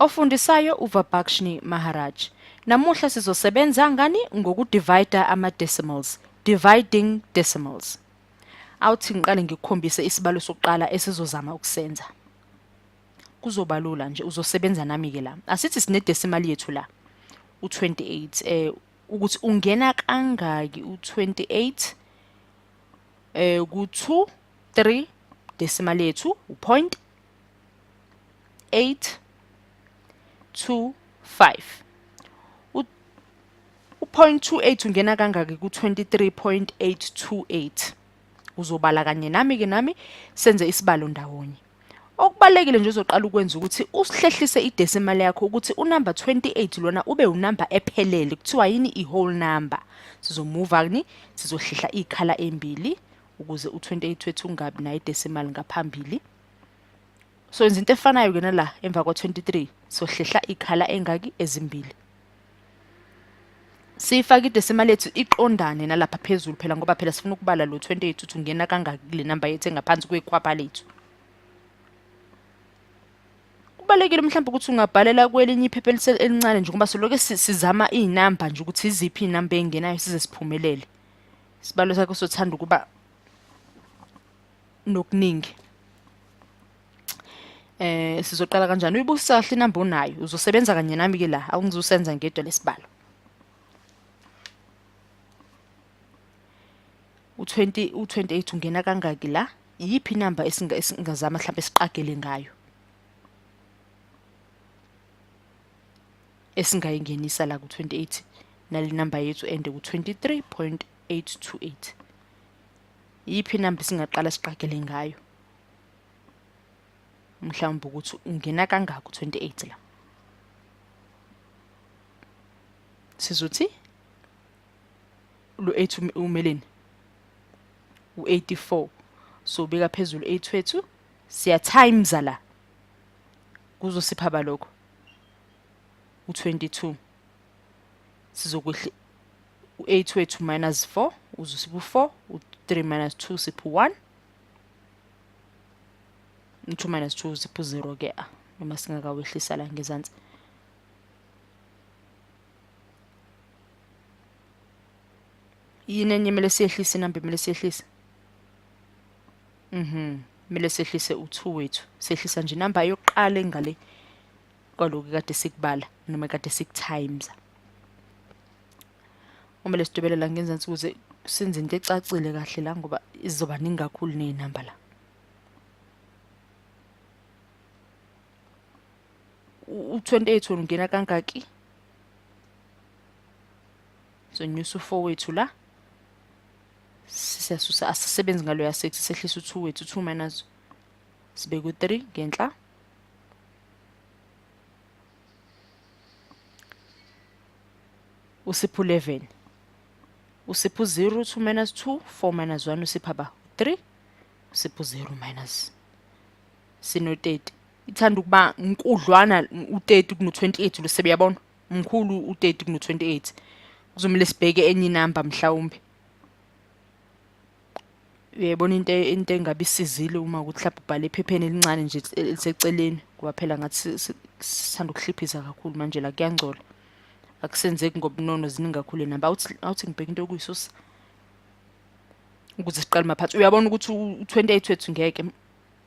Ofundisayo uVabakshni Maharaj. Namuhla sizosebenza ngani? Ngokudivida ama-decimals. Dividing decimals. Awuthi ngiqale ngikukhombise isibalo sokuqala esizozama ukusenza. Kuzoba lula nje, uzosebenza nami-ke la. Asithi sine-decimal yethu la, u-28, ukuthi ungena kangaki u-28 ku-2 3 decimal yethu u-point 8 2 5. U-0.28 ungena kangaki ku-23.828? Uzobala kanye nami-ke, nami senze isibalo ndawonye. Okubalulekile nje uzoqala ukwenza ukuthi usihlehlise idecimal yakho ukuthi unumber 28 lona ube unumber ephelele, kuthiwa yini? I-whole number. Sizomuva ni sizohlehla iy'khala ey'mbili ukuze u-28 wethu ungabi nayo idecimal ngaphambili. So yenza into efanayo-ke nala emva kwa-23, sohlehla iy'khala ey'ngaki? Ezimbili. Siyifake idecimal yethu iqondane nalapha phezulu phela, ngoba phela sifuna ukubala lo 28 ukuthi ungena kangaki kule namba yethu engaphansi kwekhwapha lethu. Kubalulekile mhlawumbe ukuthi ungabhalela kwelinye iphepha elincane nje, ngoba solokhu sizama iy'namba nje ukuthi iziphi iy'namba ey'ngenayo size siphumelele. Isibalo sakho sothanda ukuba nokuningi. Sizoqala kanjani? Uyibusisa kahle inamba onayo. Uzosebenza kanye nami ke la, awungizusenza ngedwa lesibalo. U20 u28 ungena kangaki la? Iyiphi inamba esingazama mhlawumbe siqagele ngayo? Esingayingenisa la ku28 nale namba yethu ende ku 23.828. Iyiphi inamba esingaqala siqagele ngayo? Mhlawumbe ukuthi ungena kangaki u-28 la. Sizothi lo 8 umeleni u-84, so ubeka phezulu 8 wethu, siya times la kuzosipha balokho u-22. Sizokwehli u-8 wethu minus 4 uzosipha u-4, u-3 minus 2 sipha u-1, u-2 minus 2 sipha u-0 ke, noma singakawehlisa la ngezansi. Yini enye kumele siyehlise? Inamba kumele siyehlise, kumele sehlise u-2 wethu. Sehlisa nje inamba yokuqala engale kwaloku kade sikubala noma kade sikutimes. Kumele sidwebele la ngenzansi ukuze senze into ecacile kahle la, ngoba izoba ningi kakhulu ney'namba la. U-28 wona ungena kangaki? Sonyusa u-4 wethu la, siyasusa, asisebenzi ngalo ya 6, sehlisa u-2 wethu, 2 minus, sibeke u-3 ngenhla. Usipha u-11, usipha u-0, 2 minus 2, 4 minus 1 usipha ba 3, usipha u-0 minus sino-30. Ithanda ukuba nkudlwana u-30 kuno-28 lo, sebeyabona mkhulu u-30 kuno-28. Kuzomele sibheke enye inamba mhlawumbe. Uyayibona into engabe isizile uma ukuthi mhlawumbe ubhale ephepheni elincane nje eliseceleni, ngoba phela ngathi sithanda ukuhliphisa kakhulu manje la, kuyangcola, akusenzeki ngobunono, ziningi kakhulu inamba. Awuthi ngibheke into yokuyisusa ukuze siqale maphansi. Uyabona ukuthi u-28 wethu ngeke,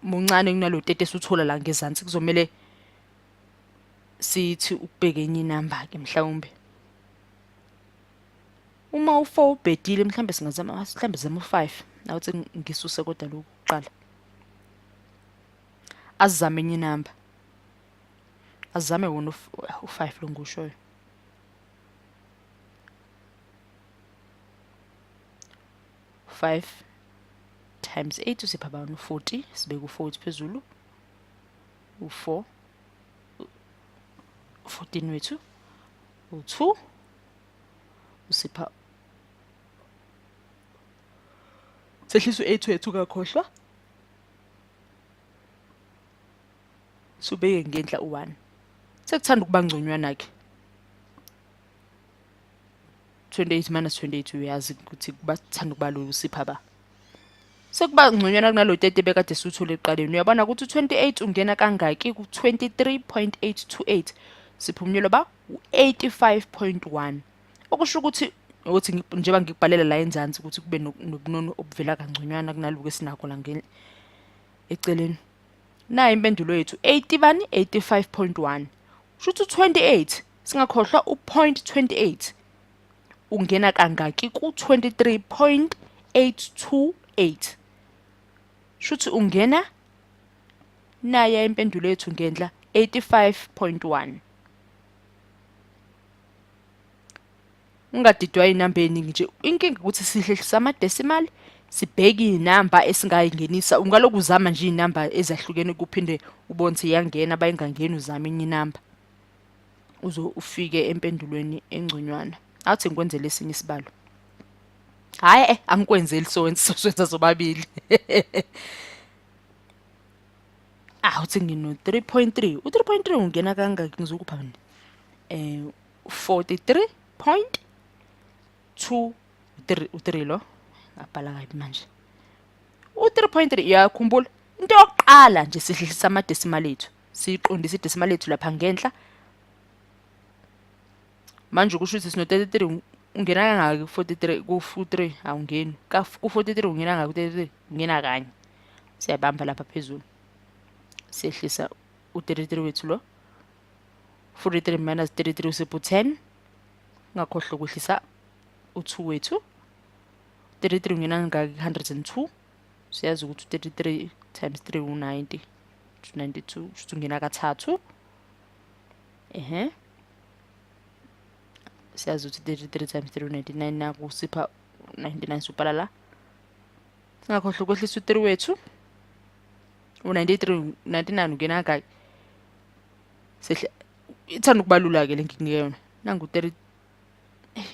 muncane kunalo 30 esuthola la ngezansi. Kuzomele sithi ukubheka enye inamba ke mhlawumbe. Uma u-4 ubhedile mhlawumbe singazama, mhlawumbe zama u-5. Awuthi ngisuse kodwa lokhu kuqala. Azame enye inamba, azame wona u-5 lo ngiwushoyo. 5 times 8 usipha bani? U-40. Sibeke u-4 phezulu, u-4, 14 wethu, u-2 usipha, sehlisa u-8 wethu, ungakhohlwa, subeke ngenhla u-1. Sekuthanda ukuba ngconywana-ke. 28 minus 28, uyazi ukuthi kubathanda ukuba lula, usipha ba Sekuba ngconywana kunalo 30 bekade siwuthole ekuqaleni. Uyabona ukuthi u-28 ungena kangaki ku-23.828? Siphunyelwa ba u-85.1. Okusho ukuthi ukuthi njengoba ngikubhalela la enzansi ukuthi kube nobunono obuvela kangconywana kunaloku esinakho la eceleni. Nayi impendulo yethu 80 bani 85.1. Kusho ukuthi u-28 singakhohlwa u-0.28 ungena kangaki ku-23.828. Shuthi ungena naya impendulo yethu ngenhla 85.1. Ungadidwa inamba eningi nje. Inkinga ukuthi sihlehlisa ama-decimal sibheke iy'namba esingayingenisa. Ungalokhu uzama nje iy'namba ezahlukene kuphinde ubone ukuthi iyangena bayingangeni uzame enye inamba. Uze ufike empendulweni engconywana. Awuthi ngikwenzele esinye isibalo. Hhayi eh angikwenzeli sowenza sobabili. Awuthi ngino 3.3. U-3.3 ungena kangaki ngizokupha mina? 43.2 u-3 lo ngabhala kabi manje. U-3.3 uyakhumbula into yokuqala nje sihlehlisa ama-decimal ethu. Siyiqondisa i-decimal yethu lapha ngenhla. Manje kusho ukuthi sino-33 ungena kangaki ku-43 ku-3 awungeni. Ku-43 ungena kangaki ku-33 ungena kanye. Siyabamba lapha phezulu. Sehlisa u-33 wethu lo. 43 minus 33 usipho 10. Ungakhohlwa ukwehlisa u-2 wethu. 33 ungena kangaki ku-102. Siyazi ukuthi u-33 times 3 u-90. 92 kusho ungena kathathu. Ehhe. Siyazi ukuthi 33 times 3 u-99 naku sipha 99 supala la. Singakhohlwa ukwehlisa u-3 wethu. U-93 99 ungena kangaki? Sehle ithanda ukubalula ke le nginike yona. Nangu 30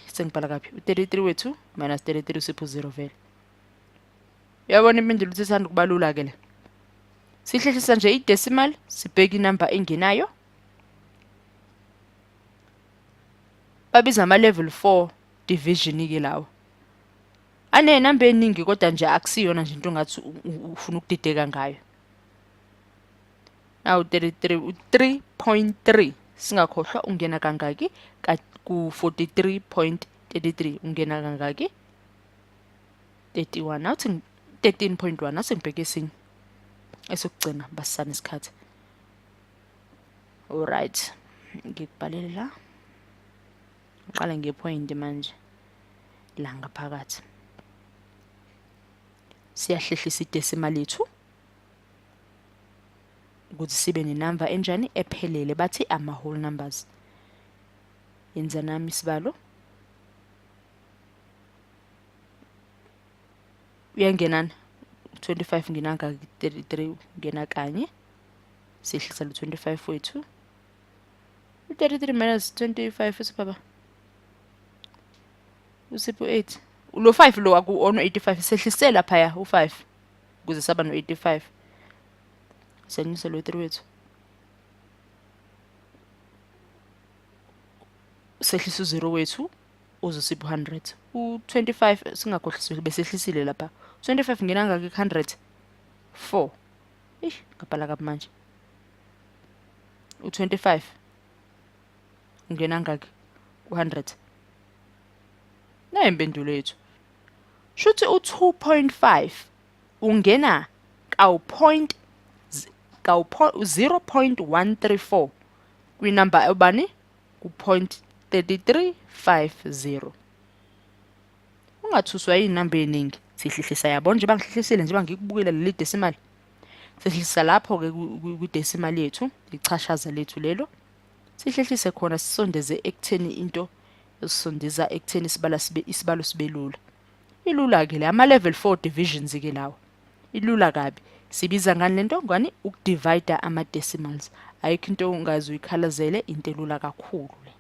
sengibhala kaphi? U-33 wethu minus 33 usipho 0 vele. Uyabona impendulo ukuthi ithanda ukubalula ke le. Sihlehlisa nje i-decimal sibheke inamba engenayo. Babiza ama level 4 division ke lawo. Anenamba eningi kodwa nje akusiyona nje into ongathi ufuna ukudideka ngayo. Now 33 u-3.3 singakhohlwa ungena kangaki ku-43.33 ungena kangaki 31 awuthi 13.1 awuthi ngibheke esinye esokugcina basisana isikhathi. Alright, ngikubhalele la. Ngiqale ngepoint manje la ngaphakathi. Siyahlehlisa idecimal yethu ukuthi sibe nenamba enjani ephelele bathi ama whole numbers. Yenza nami isibalo. Uyangenana 25 ngena ngaki 33 ngena kanye. Sehlisa lo 25 wethu. U-33 minus 25 uthi baba. Usipho 8. Lo 5 lo aku ono 85 sehlise lapha u5 ukuze saba no 85. Senyuse lo 3 wethu. Sehlisa u0 wethu uzosipha 100. U25 singakhohlisi besehlisile lapha. 25 ngena ngaki 100? 4. Eish ngabhala kabi manje. U25 ungena ngaki ku-100? Nayi impendulo yethu. Shuthi u-2.5 ungena kawu point kawu 0.134 kwinamba obani ku-0.3350. Ungathuswa yinamba eningi. Sihlehlisa yabona nje bangihlehlisile nje bangikubukela leli decimal. Sihlehlisa lapho ke kwi-decimal yethu, ichashaza lethu lelo. Sihlehlise khona sisondeze ekutheni into esisondeza ekutheni isibala sibe isibalo sibe lula. Ilula ke le ama level 4 divisions ke lawa. Ilula kabi. Sibiza ngani lento? Ngani ukudivide ama decimals. Ayikho into ongaze uyikhalazele into elula kakhulu le.